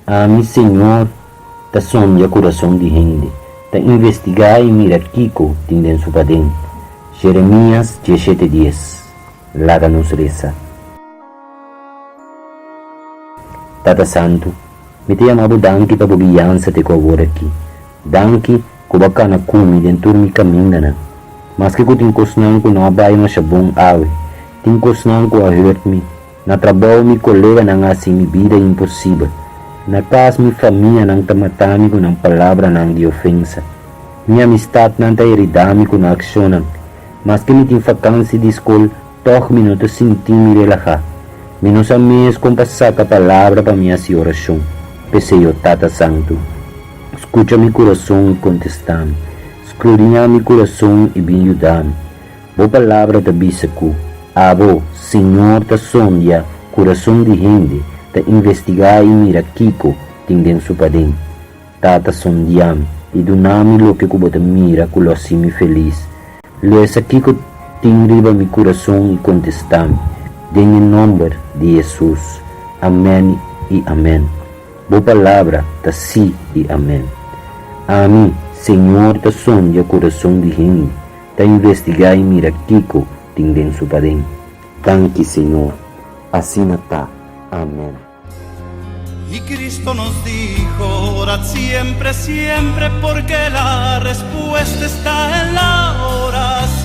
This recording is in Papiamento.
Ami, Señor, ta sondia kurason di hende, ta investigá i mira kiko tin den su paden. Jeremias diesshete dies. Laga nos resa. Tata Santu, mi ta yama bo danki pa bo guiansa te ku awor aki. Danki ku bo a kana ku mi den tur mi kamindanan. Maske ku tin kosnan ku no a bai masha bon awe, tin kosnan ku a hurt mi. Na trabou mi koleganan a hasi mi bida imposibel. Na kas mi famianan ta mata mi ku nan palabranan di ofensa. Mi amistatnan ta herida mi ku nan akshonnan. Maske mi tin fakansi di skol, tòg mi no ta sinti mi relahá. Mi no sa mes kon pa saka palabra pa mi hasi orashon. P'esei, o Tata Santu, skucha mi kurason i kontestá mi. Skrudiñá mi kurason i bin yuda mi. Bo palabra ta bisa ku Abo, Señor, ta sondia kurason di hende, ta investigá i mira kiko tin den su paden. Tata, sondia mi i duna mi loke ku bo ta mira ku lo hasi mi felis. Lesa kiko tin riba mi kurason i kontestá mi. Den e nòmber di Hesus. Amèn i amèn. Bo palabra ta sí i amèn. Ami, Señor, ta sondia kurason di hende. Ta investigá i mira kiko tin den su paden. Danki Señor. Asina ta. Amen. Y Cristo nos dijo, orad siempre, siempre, porque la respuesta está en la oración.